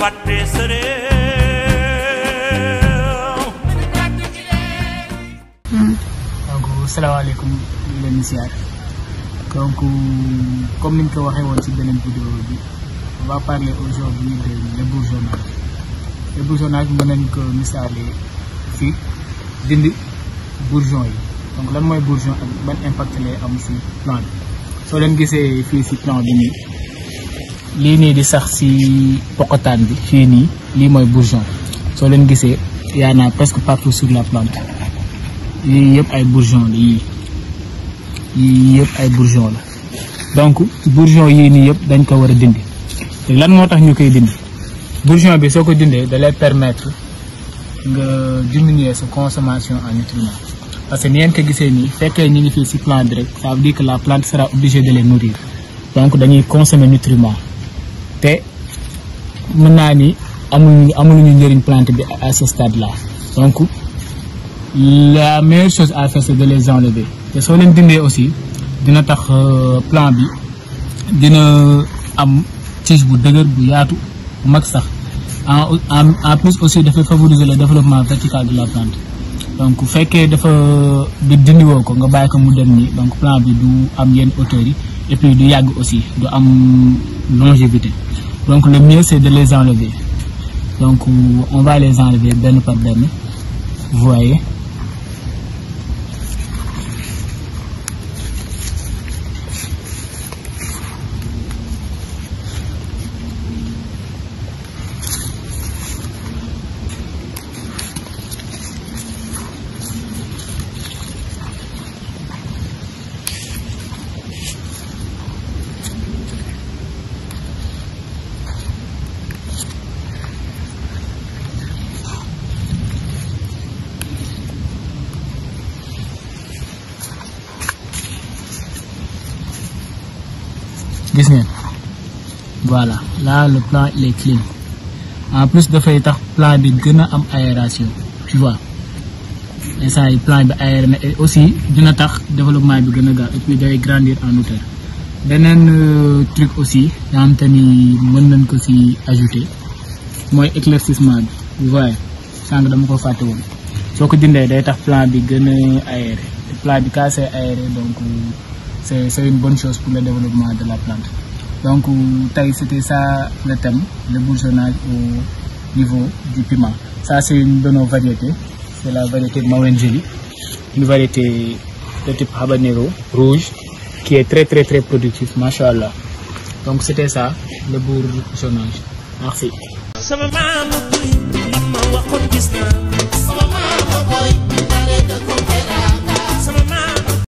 fàtte sa réew. donc salaamaaleykum ñu leen di ziar donc comme niñ ko waxee woon ci beneen vidéo bi on va parler aujourd'hui de l'ébourgeonnage. L'ébourgeonnage mën nañ ko misaale ci dindi bourgeon yi. donc lan mooy bourgeon ak ban impact lay am ci plant bi soo leen gisee fii ci plant bi nii lii nii di sax ci pokotaan bi fii nii lii mooy bourgeon soo leen gisee yaa naa presque partout sur la plante yii yëpp ay bourgeon la yii yëpp ay bourgeon la donc bourgeon yii nii yëpp dañ ko war a dindi te lan moo tax ñu koy dindi bourgeon bi soo ko dindee da lay permettre nga diminuer sa consommation en nutriments parce que ni ngeen ko gisee nii fekkee ñu ngi fii ci plante bi rek ça veut dire que la plante sera obligée de les nourrir donc dañuy consommer nutriments te mën naa ni amuluñu njëriñ plante bi à ce stade là donc la meilleure chose à faire c'est de les enlever te soo leen dindee aussi dina tax plant bi dina am tige bu dëgër bu yaatu bu mag sax en plus aussi dafay favoriser le développement vertical de la plante donc bu fekkee dafa bi dindiwoo ko nga bàyyi ko mu dem nii donc plant bi du am yenn hauteur yi et puis du yàgg aussi du am longévité donc le mieux c'est de les enlever donc on va les enlever benn par benn vous voyez. gis ngeen voilà là le plant il est clean en plus dafay tax plant bi gën a am aération tu vois instant yi plant bi aéré na et aussi dina tax développement bi gën a gaaw et puis day grandir en hauteur. beneen truc aussi nga xam te ni mën nañ ko ci ajouter mooy éclaircissement bi vous voyez sànq dama ko fàtte woon soo ko dindee day tax plant bi gën a aéré plant bi quand c'est aéré donc c'est une bonne chose pour le développement de la plante. Donc c'était ça le thème, le bourgeonnage au niveau du piment. Ça c'est une de nos variétés, c'est la variété Mawengeli, une variété de type habanero rouge qui est très productif, machallah. Donc c'était ça le bourgeonnage. Merci.